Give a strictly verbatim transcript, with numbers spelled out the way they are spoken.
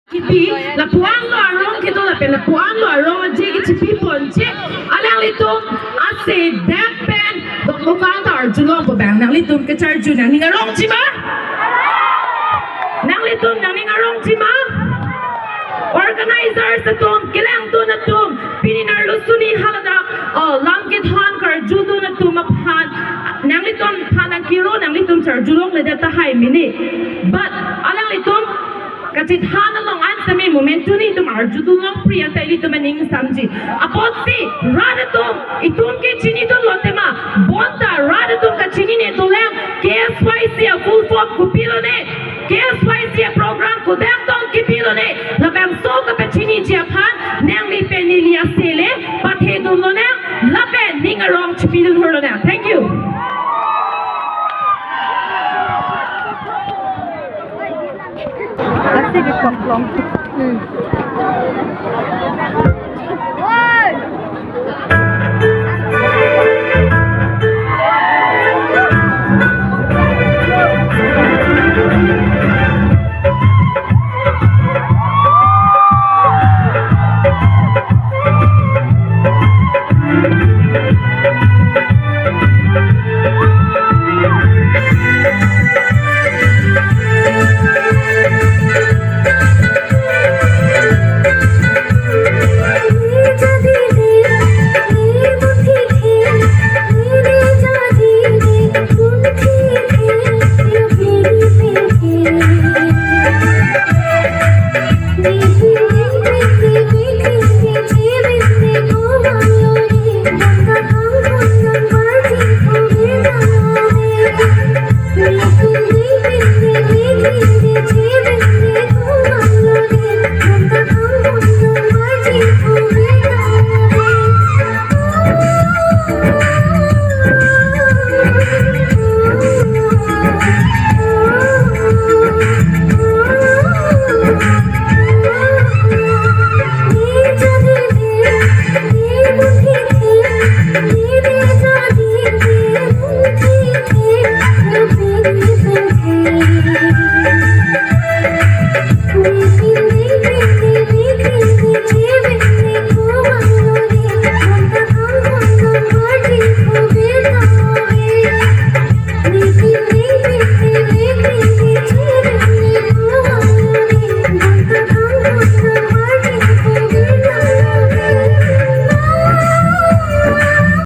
Kipi, lapuan lo arong kedo lapen lapuan lo arong aje kechipi ponche, alanglitum asedap pen Dokmoka ta arjulong pu abang nanglitum kacharju nangning arongji ma? Nanglitum nangning arongji ma? Organizers atum, kelangdun atum, pini nerlusuni haladak, oh, lam kethan karjudun atum aphan, nanglitum aphan angkiro nanglitum charjulongledet tahai mini. But alanglitum kachethan along an semi moment tuni itum arjudunlongpri anta ilitum aning samji. Apotsi rat atum, itum ke chinidunlo tema, bonta rat atum kachinine dolang, K S Y C a full form kopilone, K S Y C a program kodak tong kipilone, labangso kapachiniji aphan nangli pen neli ase le pathedunlonang, lapen ning arong chipidun hurlonang. Thank you. Lasi kekoklong